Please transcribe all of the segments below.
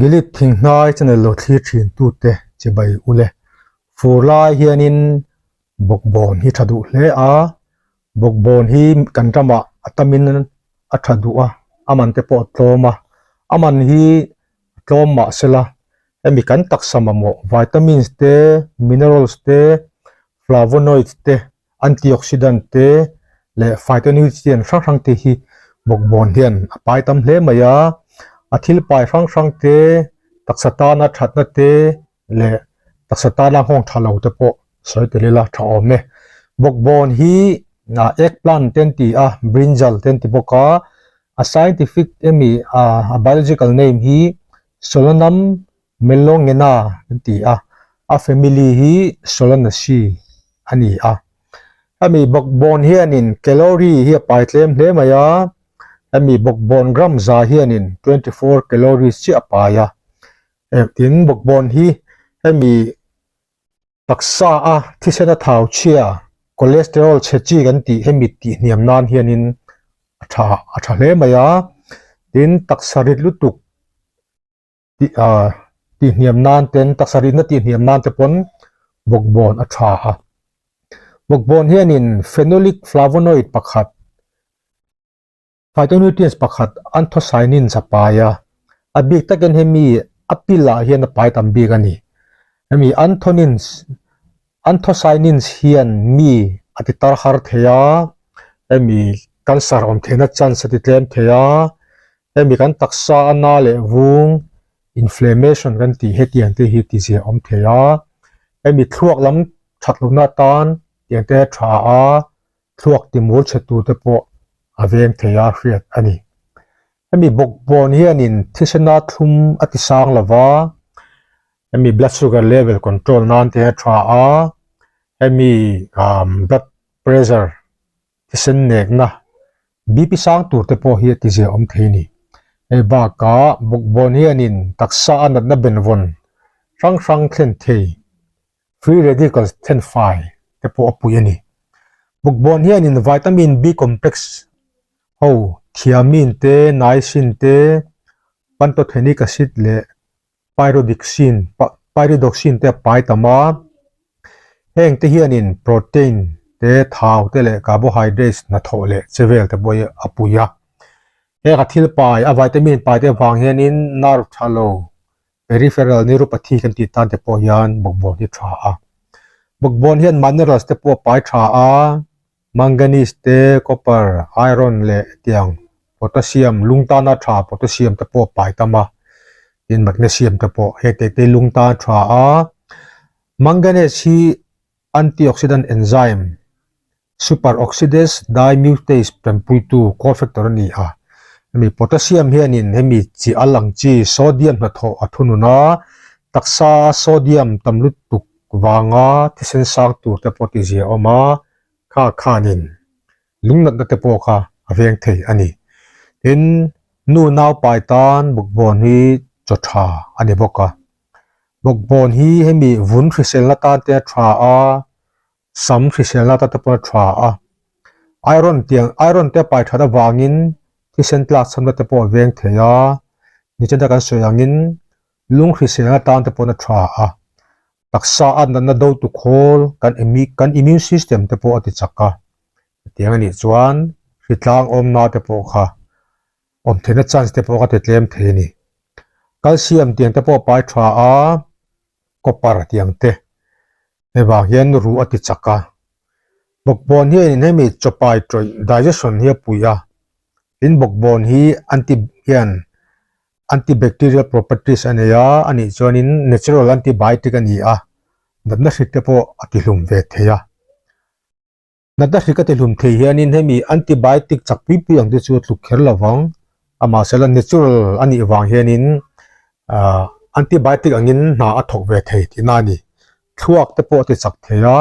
Gilead thinghnai channel lo thlir thin tute chibai ule. Fur lai hianin bawkbawn hi tha duh hle a, bawkbawn hi kan ramah a tamin a tha duh a, a man te pawh a tlawm a, a man hi a tlawm mah sela hemi kan taksa mamawh vitamins te, minerals te, flavonoids te Antioxidant te leh phytonutrient hrang hrang te hi bawkbawn hian a pai tam hle mai a, a thil pai hrang hrang te, taksa tana thatna te leh taksa tana nghawng tha lo te pawh sawi tel ila tha awm e. Bawkbawn hi eggplant te an ti a, brinjal te an ti bawk a, a scientific emi a biological name hi Solanum Melongena an ti a, a family hi Solanaceae a ni a. Hemi bawkbawn hianin calorie hi a pai tlem hle mai a, hemi bawkbawn gram za hianin 24 calories chiah a pai a. Tin, bawkbawn hi hemi taksa a thisen a thau chhia, cholesterol chhe chi kan tih hemi tih hniam nan hianin a tha a tha hle mai a. Tin, taksa rit lutuk tih ah tihhniam nan ten taksa rihna tihhniam nan te pawn bawkbawn a tha a. Bawkbawn hianin phenolic flavonoid pakhat, phytonutrients pakhat anthocyanins a pai a, a bik takin hemi a pil ah hian a pai tam bik a ni. Hemi anthonins anthocyanins hian mi a ti tar har thei a, hemi cancer awm theihna chance a ti tlem thei a, Hemi kan taksa a na leh vung, inflammation kan tih hetiang te hi tizia awm thei a, hemi thluak lam that lohna atan tiang te tha a, thluak timur chhe tur te pawh a veng thei a hriat a ni. Hemi bawkbawn hianin thisena thlum a ti sang lo va, hemi blood sugar level control nan te a tha a, hemi blood pressure thisen nekna BP sang tur te pawh hi a tizia awm thei a ni. Hei bakah bawkbawn hianin taksa a natna benvawn hrang hrang thlen thei, free radicals thlen fai te pawh a pui a ni. Bawkbawn hianin vitamin B complex ho thiamine te, niacin te, pantothenic acid leh pyridoxine pyridoxine te a pai tam a, heng te hianin protein te thau te leh carbohydrates hnathawh leh che vel te pawh hi a pui a, heng a thil pai a vitamin pai te avang hianin nerve tha lo peripheral neuropathy kan tih tan te pawh hian bawkbawn hi tha a, bawkbawn hian minerals te pawh a pai tha a. Manganese te, copper, iron leh tiang potassium, lung tana tha potassium te pawh a pai tam a, tin magnesium te pawh hei te te lung tan tha a. Manganese hi antioxidant enzyme superoxidase dimutase tanpuitu cofactor a ni a. Hemi potassium hianin hemi chi al ang chi sodium hnathawh a thunun a, taksa a sodium tam lutuk vanga thisen sang tur te pawh tizia a awm a. kha khanin lungnatna te pawh kha a veng thei a ni. Tin, nu naupai tan bawkbawn hi chaw tha a ni bawk a. Bawkbawn hi hemi vun hriselna tan te a tha a, sam hriselna tan te pawh a tha a. Iron tiang iron te a pai that avangin thisen tlak chhamna te pawh a veng thei a, nichina kan sawi angin lung hriselna tan te pawh a tha a. Taksa a natna do tu khawl kan kan immune system te pawh a ti chak a, hetiang a nih chuan hritlang awmna te pawh kha awm theihna chance te pawh kha ti tlem thei a ni. Calcium tiang te pawh a pai tha a, copper tiang te hei vang hian ruh a ti chak a. Bawkbawn hianin hemi chawpai tawih digestion hi a pui a, tin bawkbawn hi anti hian Antibacterial properties a nei a, a nih chuanin natural antibiotic a ni a, natna hrik te pawh a tihlum ve thei a. Natna hrik a tihlum thei hianin hemi antibiotic chak pui pui ang te chu a tluk kher lo vang, amahsela natural a nih vang hianin ah antibiotic angin hna a thawk ve thei tihna a ni. Thluak te pawh a ti chak thei a,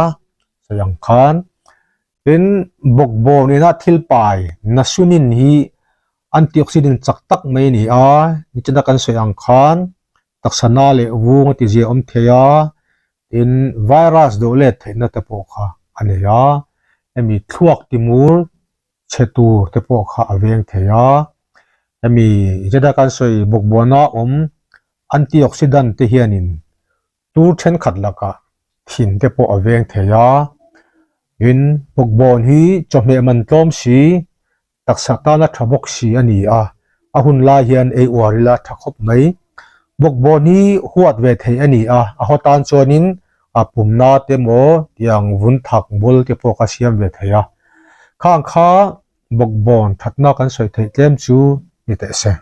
sawi ang khan. Tin, bawkbawn ina thil pai nasunin hi Antioxidant chak tak mai a ni a, nichina kan sawi ang khan taksa na leh vung a tizia awm thei a, tin virus dawh let theihna te pawh kha a nei a, hemi thluak timur chhe tur te pawh kha a veng thei a, hemi nichina kan sawi bawkbawn a awm. Antioxidant te hianin tur thenkhat lakah thin te pawh a veng thei a. Tin, bawkbawn hi chawhmeh man tlawm si, taksa tana tha bawk si a ni a, a hun lai hian ei uar ila tha khawp mai. Bawkbawn hi huat ve theih a ni a, a haw tan chuanin a pumna te maw tiang vun thak bul te pawh ka siam ve thei a. Khang kha bawkbawn thatna kan sawi theih tlem chu ni teh se.